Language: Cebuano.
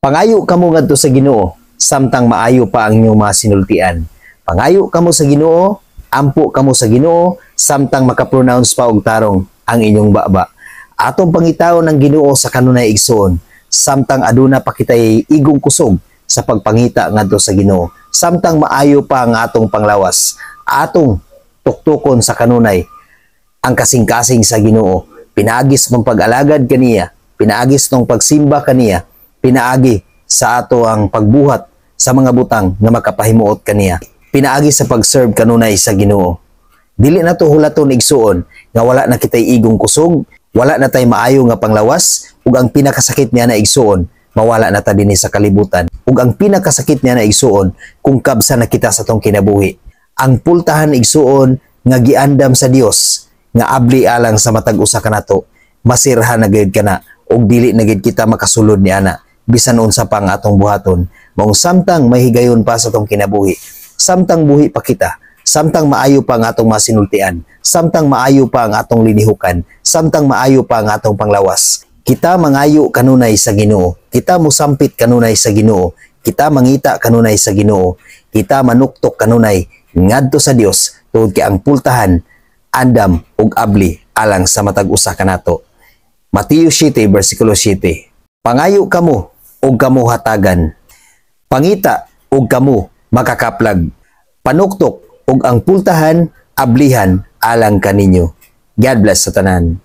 Pangayo kamo ngadto sa Ginoo samtang maayo pa ang inyong mga sinultian. Pangayo kamo sa Ginoo, ampo kamo sa Ginoo samtang makapronounce pa og tarong ang inyong baba. Atong pangitaon ang Ginoo sa kanunay, igsoon, samtang aduna pa kitay igong kusog sa pagpangita ngadto sa Ginoo. Samtang maayo pa ang atong panglawas, atong tuktukon sa kanunay ang kasing-kasing sa Ginoo. Pinaagis mong pag-alagad kaniya, pinaagis nung pagsimba kaniya, pinaagi sa ato ang pagbuhat sa mga butang nga makapahimuot kaniya. Pinaagi sa pag-serve kanunay sa Ginoo. Dili na to hulaton, igsuon, nga wala na kitay igong kusog, wala na tay maayo nga panglawas, ug ang pinakasakit niya na, igsuon, mawala na ta dinhi sa kalibutan. Ug ang pinakasakit niya na, igsuon, kung kabsa na kita sa tong kinabuhi. Ang pultahan, igsuon, nga giandam sa Dios nga abli alang sa matag usa kanato, masirhan na gayud kana ug dili na gid kita makasulod ni ana bisan unsa pa ang atong buhaton. Maong samtang may higayon pa sa atong kinabuhi, samtang buhi pa kita, samtang maayo pa ang atong masinultian, samtang maayo pa ang atong linihukan, samtang maayo pa ang atong panglawas, kita mangayo kanunay sa Ginoo, kita musampit kanunay sa Ginoo, kita mangita kanunay sa Ginoo, kita manuktok kanunay ngadto sa Dios tungod kay ang pultahan andam ug abli alang sa matag usa kanato. Mateo 7 versikulo 7. Pangayo kamo ug kamo hatagan. Pangita ug kamo makakaplag. Panuktok ug ang pultahan ablihan alang kaninyo. God bless sa tanan.